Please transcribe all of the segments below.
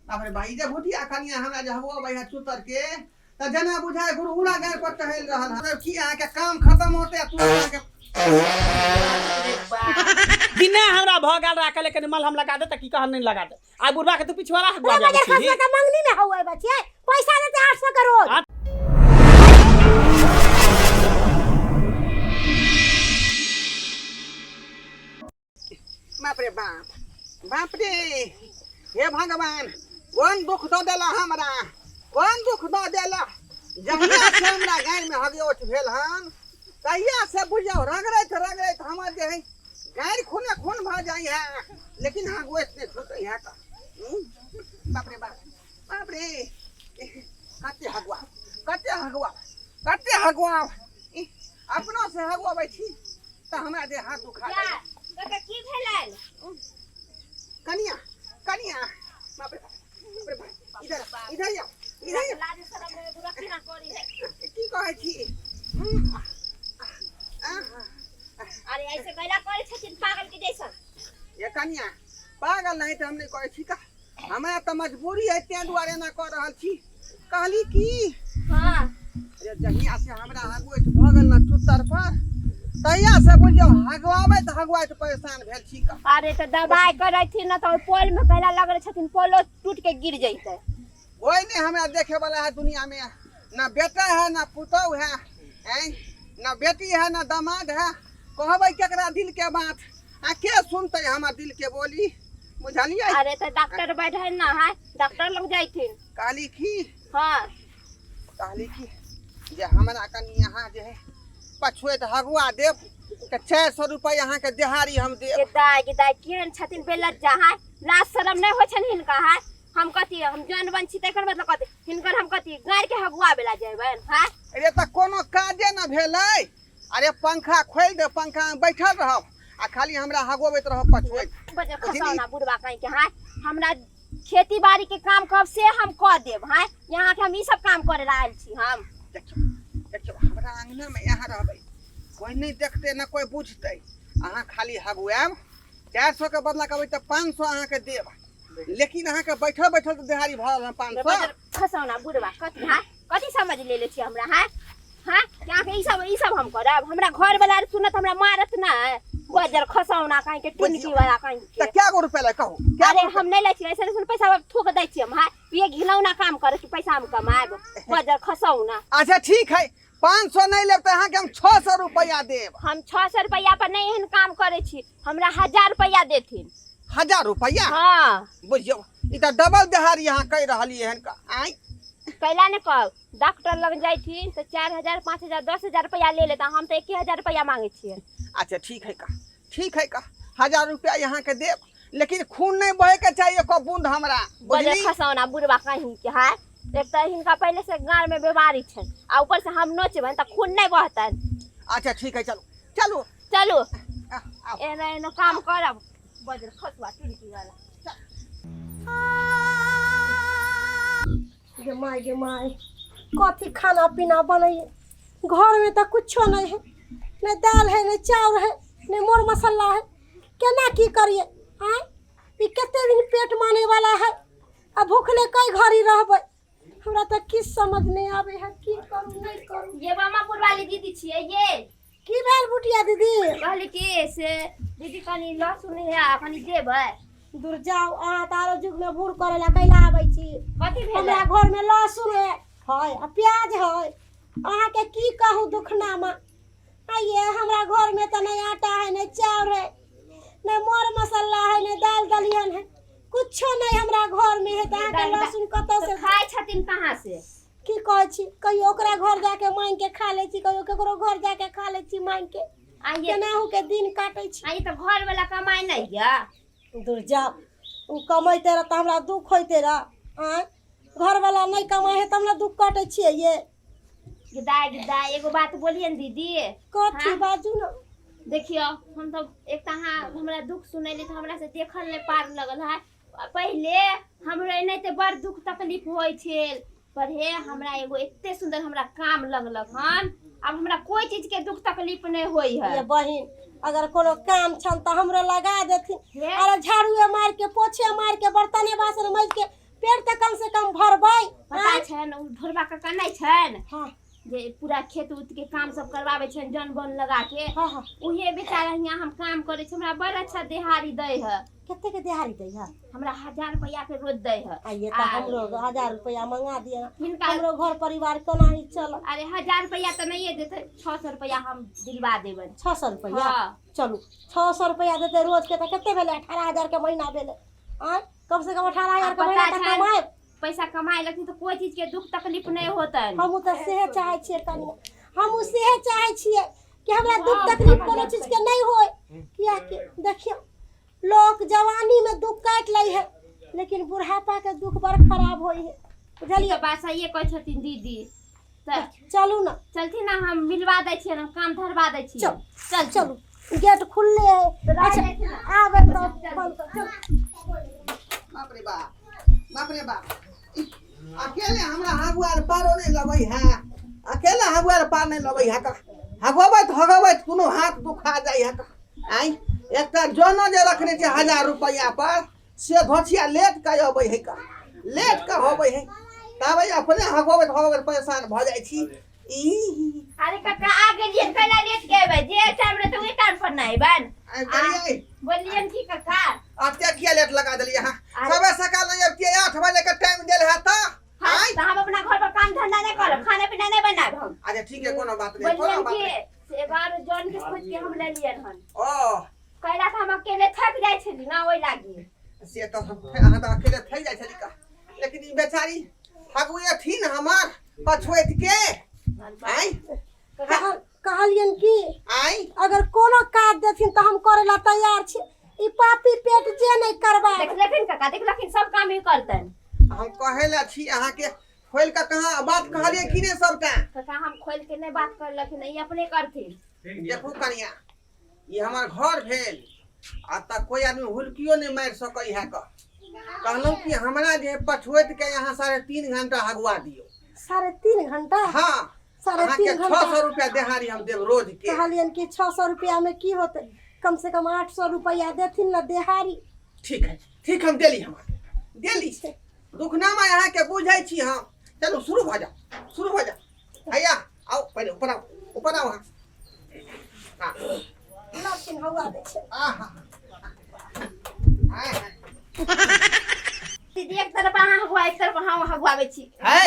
बाप रे भाई जे भुटिया कनिया हमरा जे हवो अबै है चुतर के तऽ जेना बुझाय गुरगुरा गाय पर टहल रहल है की अहाँके काम खत्म होते आ तू अहाँके दिने हमरा भऽ गेल रहा कहले कनि मलहम लगा दे तऽ की कहल नहीं लगा दे आ बुढ़बा के तू पिछवाड़ा हगवा रे जाइ बजर छी खसुआ का मंगनी में हुआ बचिए पैसा देते 800 का रोज आ- बाप रे बाप बाप रे हे भगवान कोन दुख दऽ देला हमरा कोन दुख दऽ देला जहिया से हमरा गाय में हगोठ भेल हन तहिया से बुझियौ रगड़ैत रगड़ैत हमर जे है गाय खूने खून भऽ जाइ है लेकिन हगोठ नहि छूटै है तऽ बाप रे बाप बाप रे कते हगुआ कते हगुआ कते हगुआ अपनो से हगुआबै छी तऽ हमरा जे हाथ दुखा या जाइए काका की भेलनि कनिया कनिया बाप रे बाप बाप रे बाप इधर आ, इधर आओ इधर आओ लाज शरम नहि बुरा केना करी है की कहै छी हम्म, आ, आ, आ, अरे ऐसे कैला करै छथिन पागल के जैसन ये कनिया पागल नहीं तऽ हम नहि कहै छी का हमरा तऽ मजबूरी है तें दुआरे एना कऽ रहल छी कहली की हाँ अरे जहिया से हमरा हगुएत भऽ गेल ने चुत्तर पर तहिया से बुझियौ हगवाबैत हगवाइत परेशान भेल छी का अरे तऽ दबाई करैथिन न तऽ ओहि पोल में कैला लगल छथिन पोलो टूट के गिर जैतै कोई नहीं हमरा देखे वाला है दुनिया में ना बेटा है ना पुतहु है हैं ना बेटी है ना दामाद है कहबै केकरा दिल के बात आ के सुनतै हमर दिल के बोली बुझलियै अरे तऽ डॉक्टर बैठे न है डॉक्टर लग जाइथिन कहली की हाँ कहली की जे हमरा कनि अहाँ जे है पछुए तऽ हगुआ देब तऽ 400 रुपैआ अहाँके देहारी हम देब गे दाय गे दाय केहन छथिन बेलज्जा है लाज शरम नहि होइ छनि हिनका है हम कथी हम जन बन छी तकर मतलब कथी हिनकर हम कथी गाड़ के हगुआ बेला जेबनि है अरे तऽ कोनो काजे न भेलै अरे पंखा खोलि दे पंखा में बैठल रहब आ खाली हमरा हगोबैत रहब पछुएत बजे बुझली? खसौना बुढ़वा कहीं के है हमरा खेती बाड़ी के काम कहब से हम कऽ देब है यहाँ के हम ई सब काम करे ला आयल छी हम देखियौ देखियौ हमरा अंगना में यहाँ रहबै कोई नहीं देखते ना कोई बुझतै अहाँ खाली हगुआयब 400 के बदला कहबै तऽ 500 अहाँके देब लेकिन अहाँके बैठल बैठल तऽ देहारी भऽ रहल 500 बजर खसौना बुढ़वा कथी है कथी समझ लेले छी हमरा है हाँ यहाँ के ई सब हम करब हमरा घर वाला सुनत हमरा मारत ना बजर खसौना कहीं के टुनकी वाला कहीं तऽ के क्या गो रुपया लै कहू क्या अरे हम नहीं लै छी ऐसे ऐसे पैसा थूक दै छी हम हाँ ये घिनौना काम करे कि पैसा हम कमाएब बजर खसौना अच्छा ठीक है 500 नहीं लेब तऽ अहाँके हम 600 रुपया देब हम 600 रुपया पर नहीं एहन काम करे छी हमरा 1000 रुपया देथिन 1000 रुपया हाँ बुझियौ ई तऽ डबल देहारी अहाँ कहि रहलियै हन आँय कैला ने कहब डॉक्टर लग जाइथिन तऽ 4000 5000 10000 रुपया ले लेता हम तऽ 1000 रुपया मांगे छियै अच्छा ठीक है का ठीक है का 1000 रुपया यहाँ के देब लेकिन खून नहीं बहे के चाहिए एको बूंद हमरा बजे बुझली खसौना बुढ़वा कहीं के है एक तऽ हिनका पहले से गाड़ में बीमारी छनि आ ऊपर से हम नोचबनि तऽ खून नहीं बहतनि अच्छा ठीक है चलू चलू चलू आ, आओ। एना एना काम करब बजर खसुआ टुनकी वाला गे माय गे माय कथी खाना पीना बनैए घरमे तऽ कुछो नहि है नहि दालि है नहि चाउर है नहि मोर मसाला है केना की करिए आँय ई कते दिन पेट मानेवाला है आ भूखले कई घड़ी रहबै हमरा तऽ किछु समझ नहि आबै है की करू नहि करू ये मामा पुरवाली दीदी छियै ये की भेल बुटिया दीदी कहली कि से दीदी कनी लहसुन है आ कनी देबै दूर जाओ अहाँ तऽ आरो युग में भूर करे ला कैला आबै छी कथी भेलै हमरा घर में लहसुन है है आ प्याज है अहाँके की कहू दुखनामा आइए हमरा घर में तऽ नहि आटा है नहि चाउर है नहि मर मसाला है नहि दालि दलिहन है कुछो नहि हमरा घर में है तऽ अहाँके दालि- लहसुन कतऽ तऽ से खाइ छथिन कहाँ से की कहै छी कहियो ओकरा घर जाके मांगि के खा लै छी कहियो केकरो घर जाके खा लै छी मांगि के आइए केनाहु के दिन काटै छी आइए तऽ घर वाला कमाइ नहि यऽ दूर जाउ ओ कमैते रह तऽ हमरा दुख होइते रह आँय घरवला नहि कमाइ है तब ने दुख कटै छियै ये गे दाइ गे दाइ एगो बात बोलिए ने दीदी कथी हाँ? बाजू ने देखियौ हम तऽ एक तऽ अहाँ हमरा दुख सुनैली तऽ हमरा से देखल नहि पार लगल है पहिले हमरो एनाहिते बड़ दुख तकलीफ होइ छल पर हे हमरा एगो एते सुन्दर हमरा काम लगलक हन आब हमरा कोई चीज के दुख तकलीफ नहीं होइ है ये बहिन अगर कोनो काम छन तऽ हमरो लगा देथिन हे अरे झाड़ूए मार के पोछे मार के बर्तने बासन माज के पेट तऽ कम से कम भरबै। पता आँय? छनि ओ ढोरबा काका नहि छनि हाँ। जे पूरा खेत उत के काम सब करवाबै छनि जन बन लगा के? हाँ हाँ। उहे बेचारा हियाँ हम काम करै छी, हमरा बड़ अच्छा देहारी दै है। कते के दिहाड़ी दै है? हमरा 1000 रुपया के रोज दै है। आइए तऽ हमरो 1000 रुपया मंगा दिअ। हिनका हमरो घर परिवार कोना ही चलत? अरे 1000 रुपया तऽ नहिए देतै, 600 रुपया हम दिलवा देबनि। 600 रुपया? हाँ। चलू, 600 रुपया देतै रोज के तऽ कते भेलै? 18,000 के महीना भेलै। आँय, कम से कम 18,000 के आ महीना पता तऽ छनि? कमाएब। पैसा कमाए लगथिन तऽ कोइ चीज के दुख तकलीफ नहि होतनि। हमहूँ तऽ सेहे चाहै छियै कनिया, हमहूँ सेहे चाहै छियै कि हमरा दुख तकलीफ कोनो चीज के नहि होय, कियाकि देखियौ लोक जवानी में दुख काटि लै है लेकिन बुढ़ापा के दुख बड़ खराब होइ है, बुझलियै? तऽ बात सहिए कहै छथिन दीदी। तऽ चलू ने। चलथिन ने, हम मिलवा दै छियनि, हम काम धरवा दै छियै। चल। चल। चलू, गेट खुलले है। तऽ अच्छा। रहै जाथिन ने। आबै तऽ बंद कर, चलू। बाप रे बाप, बाप रे बाप, अकेले हमरा हगुआर पारो नहि लगै है, अकेले हगुआर पार नहि लगै है। हगबैत हगबैत कोनो हाथ दुखा जाइ है। आँय, एकटा जनो जे रखने छै 1000 रुपैआ पर, से घोचिया लेट के अबै है, का लेट के अबै है, तब अपने हगबैत हगबैत परेशान भऽ जाइ छी। ई अरे काका, आ गेलियै? कैला लेट के एबै? जे टाइम रहतै ओहि टाइम पर ने अयबनि। आइ करियै। बोलियनि की काका? अते किया लेट लगा देलियै अहाँ? अरे- सबे सकाल नहि अबितियै, 8 बजे के टाइम देल है तऽ। हाँ, आँय? तऽ हम अपना घर पर काम धंधा नहि करब, खाना पीना नहि बनायब हम? अच्छा ठीक है, कोनो बात नहि, कोनो बोलियनि बात कि नहि। से एगारह जन के खोज के हम लेलियनि हन। ओ। कैला तऽ हम अकेले थकि जाइ छली ना, ओहि लागी। से तऽ अहाँ तऽ अकेले थकि जाइ छली का, लेकिन ई बेचारी हगुएथिन हमर पछुएत के। आँय? कहलियनि कि आँय? अगर कोनो काज देथिन तऽ हम करै ला तैयार छी, ई पापी पेट जे नहि करबा। देखलखिन काका, देखलखिन, सब काम ही करतनि। हम कहै लए छी अहाँके खोलि कऽ कहाँ बात कहलियै कि नहि सबटा? काका, हम खोलि के नहि बात करलखिन, ई अपने करथिन। देखू कनिया, ई हमर घर भेल आ तऽ कोइ आदमी हुलकियो नहि मारि सकै है। कऽ कहलहुँ कि हमरा जे पछुएत के यहाँ 3.5 घंटा हगुआ दियौ। 3.5 घंटा? हाँ। साढ़े अहाँके तीन छओ घंटा? सए रुपया देहारी हम देब रोज के। कहलियनि कि 600 रुपया में की होतै? कम से कम 800 रुपया देथिन ने देहारी। ठीक है, ठीक, हम देली, हम देली। दुख नामा अहाँके बुझै छी हम। चलू, शुरू भऽ जाउ, शुरू भऽ जाउ। हैया आउ, पहिले ऊपर आउ, ऊपर आउ अहाँ। हाँ। लथिन, हौआ दै छै। आहा। आहा। दीदी, एक तरफ अहाँ हगुआ, एक तरफ हम हगुआबै छी। है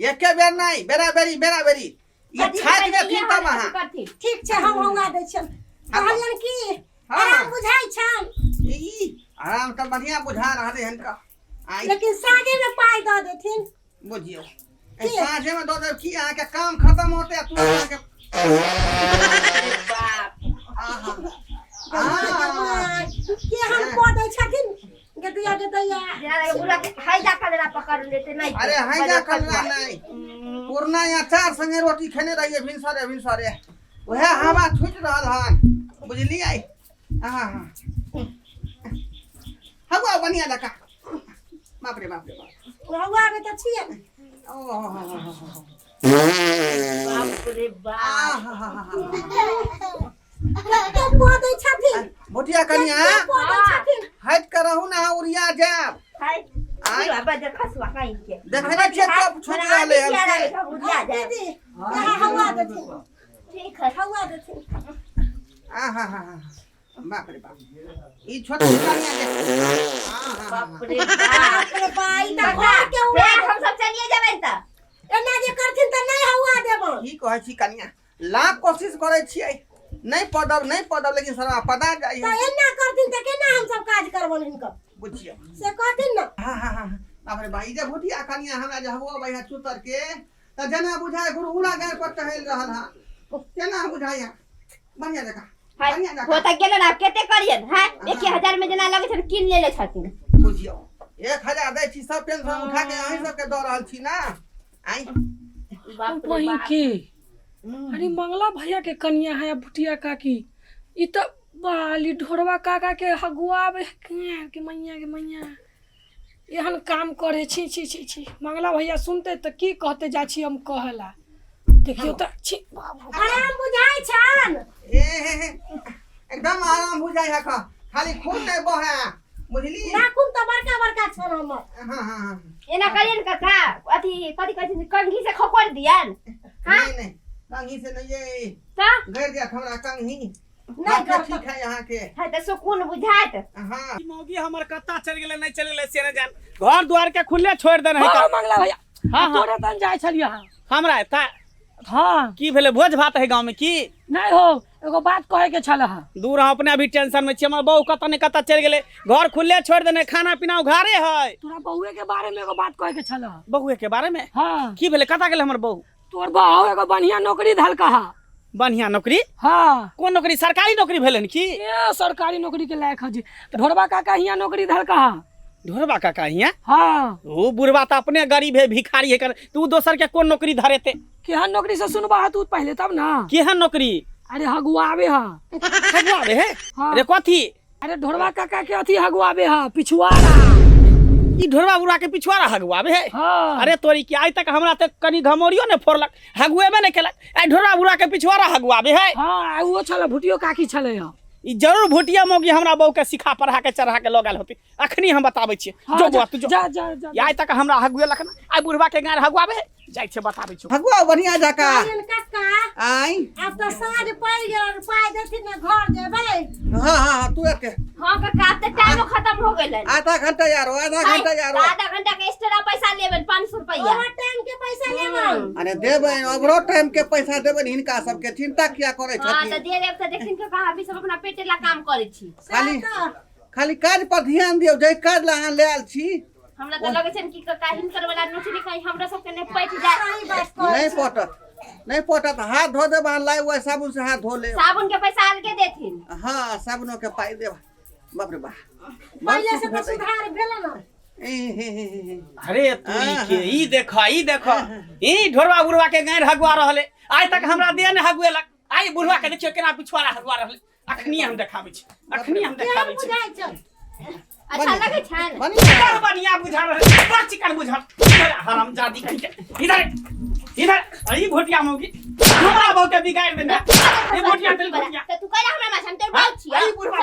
एके बेर नहि, बेरा बेरी, बेरा बेरी। ई दीदी, थाकि पहिले जेथिन तब अहाँ। करथिन। ठीक छै, हम हौआ दै छियनि। कहलियनि कि हाँ। आराम बुझाइ छनि? ई आराम तऽ बढ़िआँ बुझा रहलै हन का। आइ लेकिन साँझेमे पाइ दऽ देथिन। बुझियौ की? साँझेमे दऽ देब की? अहाँके काम खतम होतै आ तुरंत अहाँके अरे बाप। आहा। आहा। के हम कऽ दै छथिन गदैया गदैया। जेना लगे बुढ़ा के हैजा कलरा पकड़ लेते नहीं। अरे हैजा कलरा नहि, पुरना अचार संगे रोटी खेने रहियै भिनसरे भिनसरे, उएह हवा छुटि रहल हन, बुझलियै? आहा। हवा बढ़िआँ जकाँ। बाप रे बाप रे बाप। हौआ आबै तऽ छियै। ओ बाप रे बाप। आहा। कते कऽ दै छथिन। भुटिया कनिया। कते कऽ दै छथिन। हटि कऽ रहू ने, अहाँ उड़िया जायब। हाय। आँय? बुढ़ा बजर खसुआ कहीं के। देखै नहि छियै कब छुटि रहलै हन से? उड़िया जायब। दीदी, यहाँ हौआ देथिन। ठीक है। हौआ देथिन। आहा हा हा, बाप रे बाप, ई छोटकी कनिया के आहा। बाप रे बाप। बाप रे बा, ई तऽ घर के उड़ा फेर हम सब चलिए जेबै तऽ। एना जे करथिन तऽ नहि हौआ देबनि। की कहै छी कनिया, लाख कोशिश करै छियै, नहि पदब, नहि पदब, लेकिन सरवा पदा जाइ तऽ है। एना करथिन तऽ केना हम सब काज करबनि हिनकर? बुझियौ। से कहथिन ने। हाँ हाँ हाँ, बाप रे बा, ई जे भुटिया कनिया हमरा जे हवा अबै है चुतर के तऽ जेना बुझाय गुरहुरा गाय पर टहलि रहल हँ, तेना बुझाइ है। बढ़िया जकाँ, बढ़िया हो जकाँ। तऽ गेलन, आब कते करियन हैं? 1000 में जेना लगै छै कीन लेले छथिन। बुझियौ, 1000 दै छी, सब पेंशन उठा के अहीं सबके दऽ रहल छी ना। आइ बाप रे बहिन बाप। के अरे मंगला भैया के कनिया है भुटिया काकी, ई तऽ बाली ढोरबा काका के हगुआबे के मैया के मैया एहन काम करे। छी छी छी छी, मंगला भैया सुनते तऽ की कहते? जा छी हम कहला, देखियौ तऽ, छी बाबू। आराम बुझाइ छनि? ए हे हे, एकदम आराम बुझाइ है। खाली खून नहि बहै, बुझली। नाखून तऽ बड़का बड़का छल हमर। हाँ हाँ हाँ। एना करियन काका, अथी कथी कहै छै, कंघी से खकोर दियन। हाँ? नहीं नहीं, कंघी से नहीं, ये तऽ गैर जात हमरा कंघी नहीं नहीं करत। ठीक है यहाँ के। है तऽ सुकून बुझात। हाँ। ई मौगी हमर कत्ता चलि गेलै, नहि चलि गेलै से नहि जान, घर द्वार के खुले छोड़ि देने है। हाँ मंगला भैया। हाँ, हाँ। तोरे तन जाइ छलियै हँ। हमरा एतऽ? हाँ। की भेलै, भोज भात है गाँव में की? नहीं हो, एगो बात कहे के छल हँ। दूर हम अपने अभी टेंशन में छी, हमर बहू कतऽ ने कतऽ चलि गेलै, घर खुले छोड़ि देने, खाना पीना उघारे है। तोरा बहुए के बारे में एगो बात कहे के छल हँ। बहुए के बारे में? हाँ। की भेलै, कतऽ गेलै हमर बहू? तोर बहू एगो बढ़िया नौकरी धलका हँ। बढ़िया नौकरी? हाँ। कोन नौकरी, सरकारी नौकरी भेलै की? ए सरकारी नौकरी के लायक है जी, ढोरबा काका हियाँ नौकरी धलका हँ। ढोरबा काका हियाँ? हाँ। ओ बुढ़बा तऽ अपने गरीब है, भिखारी है, कर तू दोसर के कोन नौकरी धरेते? केहन नौकरी से सुनबा है तू पहले तब ना। केहन नौकरी? अरे हगुआबे है। हगुआबे है? हाँ। अरे कथी? अरे ढोरबा काका के अथी हगुआबे है, पिछुआरा। ई ढोरबा बुढ़ा के पिछुआरा हगुआबे है? हाँ। अरे तोरी की आइ तक हमरा तऽ कनी घमौरियो ने फोड़लक, हगुएबे ने केलक, आइ ढोरबा बुढ़ा के पिछुआरा हगुआबे है। हाँ, आ उहो छलै, भुटियो काकी छलै हँ। ई जरूर भुटिया मौगी हमरा बहू के सिखा पढ़ा के चढ़ा के लऽ गेल होती, अखनी हम बताबै छियै। हाँ, जो बौआ तू जो। जा जा जा। ई आइ तक हमरा हगुएलक ना, आइ बुढ़बा के गाँड़ हगुआबे है, जाइ छियै बताबै छियौ। हगुआ बढ़िया जका। कहलियनि काका, आइ आब तऽ साँझ पड़ि गेल, पाइ देथिन ने घर जेबै। हाँ हाँ हाँ, तू के। हाँ काका, आब तऽ टाइमो खत्म हो गेलै। आधा घंटा यारो, आधा घंटा यारो। आधा घंटा के एक्स्ट्रा पैसा लेबनि, 500 रुपैआ। ओवर टाइम के पैसा लेबै। अरे देबै, ओवरो टाइम के पैसा देबै हिनका सबके, चिंता किया करै हाँ तऽ छथिन? दे देब तऽ देखथिन काका, हम सब अपना पेटे ला काम करै छी। खाली खाली काज पर ध्यान दियौ, जे काज ला अहाँ ले आयल छी। हमरा तऽ लगै छै कि काका हिनकर वाला नौकरी कहीं हमरा सबके नहि पटि जाय। सही बात कहै नहीं छी। पटत, नहीं पटत, हाथ धो देब अहाँ, लाइ ओहि साबुन से हाथ धो लेब। साबुन के पैसा अलगे देथिन। हाँ, साबुनो के पाइ देब। बाप रे बाप, पहिले से तऽ सुधार भेल ने। अरे तोरी के ई देख, ई देख, ई ढोरबा बुढ़वा के गाँड़ हगुआ रहले, आइ तक हमरा देह ने हगुएलक, आइ बुढ़वा के देखियौ केना पिछुआरा हगुआ रहले, अखनी हम देखाबै छी, अखनी हम केहन देखाबै छी। बुझाइ छै? अच्छा लगै छनि? बढ़िया बड़ बढ़िया बुझा रहल, बड़ चिकन बुझल, इधर हरामजादी कहीं के, इधर इधर, ई भोटिया मौगी हमरा बहु के बिगाड़ देने, ई भोटिया तेल भोटिया। तऽ तू कहला हमरा माछ, हम तोर बाप छियौ। आई बुढ़वा।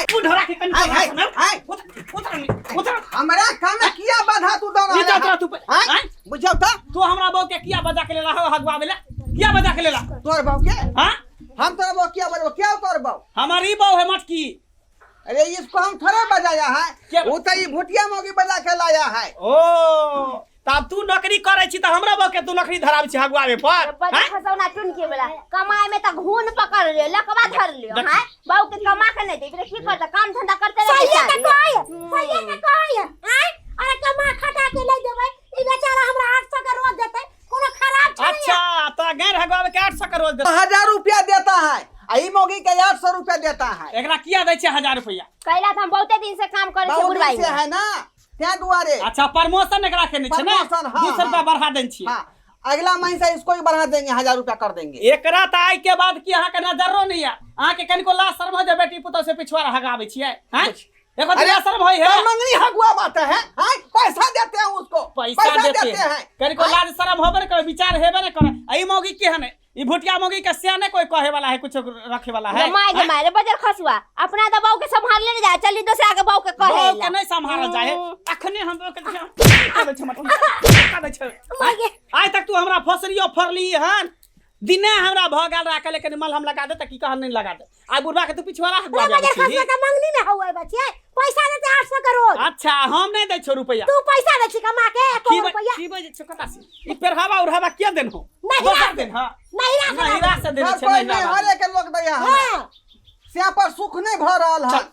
तू ढोरा के कनी आइ, आइ, आइ। उतर उतर उतर। हमरा काम में किया बाधा तू दऽ रहल नीचा उतरा तू। आइ? आइ? बुझौ तऽ तू हमरा बहू के किया बजा के लेला हो हगुआबे ला, किया बजा के लेला? तोर बहू के? हाँ? हम तोर बहू किया बजबो, क्या तोर बहू? हमारी बहू है मटकी। अरे इसको हम थोड़े बजाया है। क्या? वो तो ये भुटिया मौगी बजा के लाया है। ओ तब तू नौकरी करै छी तऽ हमरा बहू के तू नौकरी धराबै छी हगुआबे पर? बड़ हाँ? खसौना टुन के वाला कमाए में तऽ घून पकड़ लियो, लकवा धर लियो। देख। हाँ, बहू के कमा के नहीं देबी तऽ की करतै, काम धंधा करते रहै सहिए तऽ बेचारी। कहै, सहिए तऽ कहै। आँय, अरे कमा खटा के नहि देबै, ई बेचारा हमरा 800 के रोज देतै, कोनो खराब छै? अच्छा तो गैर हगुआबे के 800 के रोज देतै। 1000 रुपया देता है, आ ई मौगी के 800 रुपया देता है। एकरा किया दै छै 1000 रुपया? कैला तऽ हम बहुते दिन से काम करै छियै बहुत दिन बुढ़बाई से है ना, त्या दुआरे। अच्छा प्रमोशन एकरा के नहि छै ने? प्रमोशन, हाँ, 200 रुपया हाँ। बढ़ा देने छियै। हाँ, अगला महीना से इसको ही बढ़ा देंगे, 1000 रुपया कर देंगे। एकरा तऽ आइ के बाद की अहाँके नजरो नहि आयत, अहाँके कनिको लाज शर्म हो जाय बेटी पुतहु से पिछुआरा हगाबै छियै? हैं? देखो अरे, लाज शर्म होय है। तो मंगनी हगुआ बात है, हैं? पैसा देते हैं उसको, पैसा देते हैं। कनिको लाज शर्म होबे ने करे, विचार हेबे ने करे। आ ई मौगी केहन है, ई भुटिया मौगी के से ने कोई कहे वाला है, कुछ रखे वाला है? माय गे माय रे बजर खसुआ, अपना तऽ बहू के सम्हारले ने जाय, चली दोसरा के बहू के कहे बहू ला। के नहीं सम्हारल जाए, अखने हम बहू के देखियौ, दै छै मटन, दै छै। आइ तक तू हमरा फसलियो फरली हन, दिने हमरा भऽ गेल राखल, कनी मलहम लगा दे तऽ की कहल नहि लगा दे, आइ बुढ़बा के तू पिछुआरा हगुआ रे बजर जाइ छी। खसुआ के मंगनी में हौवे बचियै, पैसा देतै 800 के रोज। अच्छा हम नहि दै छियौ रुपैआ। तू पैसा दै छी कमा के एको की रुपैआ? की बजै छौ कता से? ई पेरहावा उड़हावा किया देन हो? नहिरा दोसर से। देन ह। नहिरा से। नहिरा से देने सर छै, कोई नहिरा नहीं वाला। हरे के लोग दैया हमरा। हाँ। से पर सुख नहीं भऽ रहल है। चल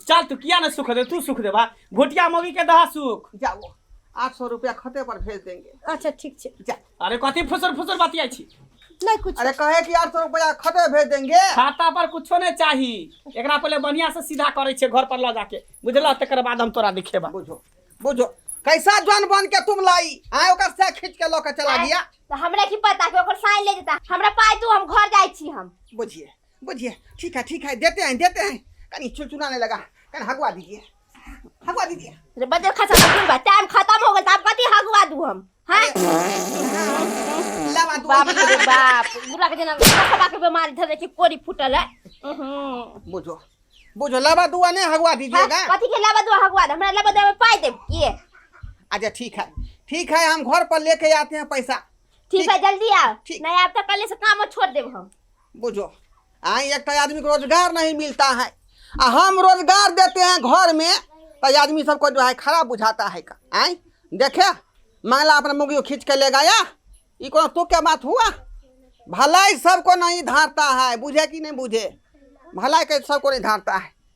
चल तू किया ने सुख दे, तू सुख देबा, भुटिया मौगी के दहा सुख। जाओ 800 रुपया खते पर भेज देंगे। अच्छा ठीक छै। जा। अरे कथी फुसुर फुसुर बतियाइ छी? नहीं कुछ। अरे कहे कि 800 रुपया खते भेज देंगे। खाता पर कुछो नहीं चाही, एकरा पहले बढ़िया से सीधा करै छै घर पर ल जाके, बुझलह? तकर बाद हम तोरा दिखेबा। बुझो बुझो कैसा जन बन के तुम लाई आए, ओकर से खींच के लऽ के चला गया। तऽ हमरा की पता कि ओकर साइन ले जेता, हमरा पाइ दू, हम घर जाइ छी हम। बुझिए बुझिए, ठीक है ठीक है, देते हैं देते हैं। कहीं चुनचुनाने लगा, कहीं हगवा दीजिए हगवा दीजिए। रे बजर खसा बुढ़बा, टाइम खत्म हो गेल तऽ आब कथी हगवा दू हम? हाँ? लावा दू। बाप रे बाप, बुढ़ा के जेना खबा के बीमारी धरे छै, कोरी फूटल है। बुझो बुझो लबा दुआ नहीं हगवा हाँ, दीजिएगा। कथी के लाबा दुआ हगवा दे? हमरा लाबा दुआ में पाई देब के? अच्छा ठीक है, ठीक है, हम घर पर लेके आते हैं पैसा। ठीक है, जल्दी आओ। ठीक। नहीं आब तो कल से काम छोड़ देब हम। बुझो आई एक तो आदमी को रोजगार नहीं मिलता है, आ हम रोजगार देते हैं घर में तो ये आदमी सबको जो है खराब बुझाता है का। आई देखे माला अपना मुर्गी को खींच के ले गया, ये कौन तो क्या बात हुआ? भलाई सबको नहीं धारता है, बुझे कि नहीं बुझे? भलाई के सबको नहीं धारता है।